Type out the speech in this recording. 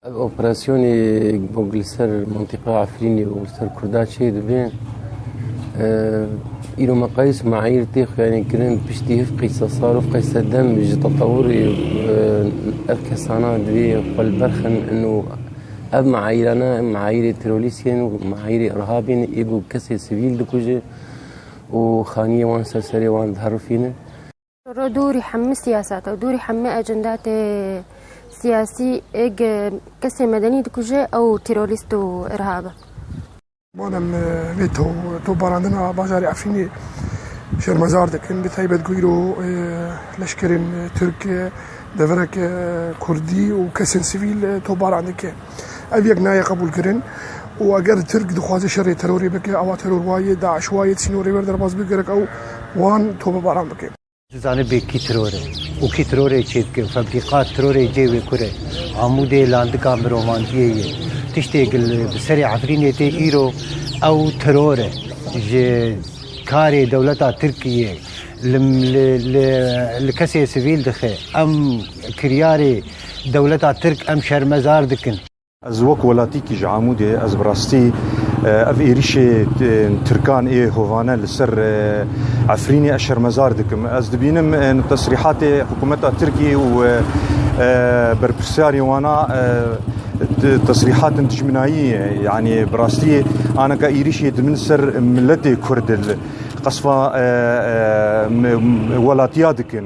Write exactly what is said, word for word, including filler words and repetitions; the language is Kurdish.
Ev operasyonê ku li ser mintîqa Efrînê û li ser Kurda çê dibe, e, îro meqayîs û meayîr tê xuyanî kirin, piştî hevqî sed sal û hevqî sed dem ji tetewurê, e, ev kesana divê xwe li ber xin û ev meayîrane, meayîrê terorîstê ne û meayîrê irhabê ne, ê ku kesê sivîl dikuje û xaniyê wan ser serê wan diherifîne. Ro dûrî hemî siyaseta, dûrî hemî ecendatê siyasî ê kesê medenî dikuje ew terorîst û irhab e. Madem, e, vê to-, topbarandina bajarê Efrînê şermezar dikin, bi taybet ku îro, e, leşkerên, e, Tirk, e, deverek, e, Kurdî û kesên sivîl, e, topbaran dike. Ev yek nayê qebûlkirin û eger Tirk dixwaze şerê terorê bike, ewa teror wayê, DAIŞ wayê, sînorê wer derbas bike, gerek ew wan topebaran bike. Dizane bê kî teror e û kî terorê çêdike, febrîqat terorê cê wê kur e. Amûdê landika mirovantiyê ye. Tiştê ku li, bi serê Efrînê tê îro ew teror e. Ji karê dewleta Tirkiyê li, li, li, li kesê sivîl dixe. Em kiryarê dewleta Tirk em şermezar dikin. Ez wek welatîkî ji Amûdê, ez bi rastî, e, ev êrîşê, e, Tirkan ê hovane li ser, e, Efrînê ez şermezar dikim. Ez dibînim, e, tesrîhatê hikûmeta Tirkiyê û, e, e, berpirsiyarê wana, e, t-, tesrîhatin dijminayî ye. Yanî bi rastî aneka êrîşê di min ser miletê Kurd li qesfa, e, e, m-, m-, welatiya dikin.